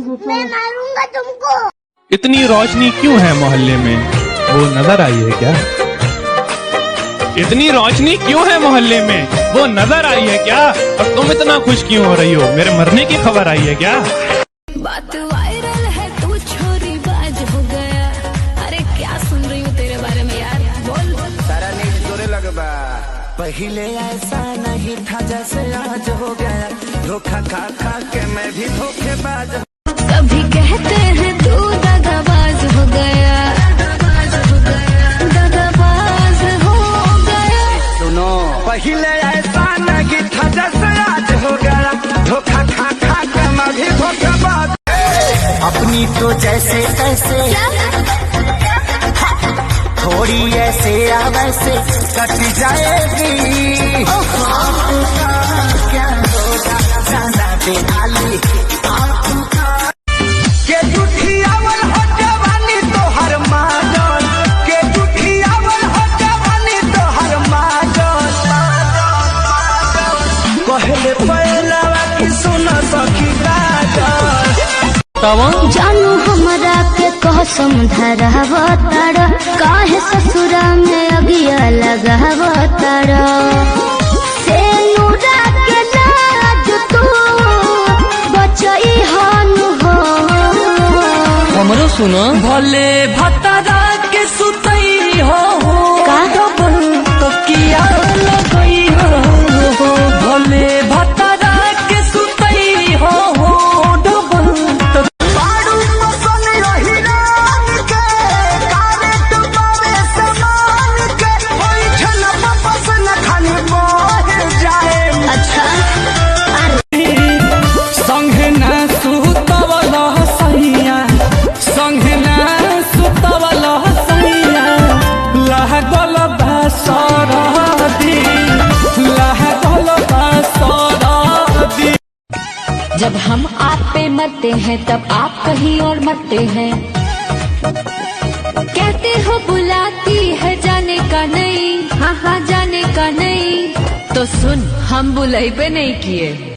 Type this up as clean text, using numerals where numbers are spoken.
मैं मारूंगा तुमको। इतनी रोशनी क्यों है मोहल्ले में, वो नजर आई है क्या? इतनी रोशनी क्यों है मोहल्ले में, वो नजर आई है क्या? और तुम इतना खुश क्यों हो रही हो, मेरे मरने की खबर आई है क्या? बात वायरल है तू छोरी बाज हो गया। अरे क्या सुन रही हूँ तेरे बारे में यार, बोल। सारा न्यूज तोरे लगबा। पहले ऐसा नहीं था जैसे आज हो गया, धोखा खा खा के मैं भी धोखेबाज। सभी कहते हैं तू दगाबाज हो गया, दगाबाज हो गया। सुनो, पहले ऐसा नहीं था जैसे आज हो गया, धोखा खा खा के मैं भी धोखेबाज। अपनी तो जैसे तैसे थोड़ी ऐसे या वैसे कट जाएगी। आपका क्या होगा जाना दे आली आपका। के जुठियावल हो जवानी तोहर माजन, के जुठियावल हो जवानी तोहर माजन। कहले पहलावा कि सुन सखी गाजन। जानू हमरा के कसम धरावतार, काहे ससुरा में अगिया लगावतार। से नूरा के लाज तू बचई हनु हो। हमरो सुनो, भले भतरा के सुतई हो का? डबल तकिया लगई हो। भले भतरा के सुतई हो डबल बारू मसन रही रान के, कारे तुमारे समान के, होई छल पसन खाली मोह जाए। अच्छा संगे ना सुतवल सैया, संगे ना सुतवल सैया, लागल बा सरदी, लागल बा सरदी। जब हम आप पे मरते हैं तब आप कहीं और मरते हैं। कहते हो बुलाती है जाने का नहीं, हाँ हाँ जाने का नहीं। तो सुन, हम बुलाइबे नहीं किए।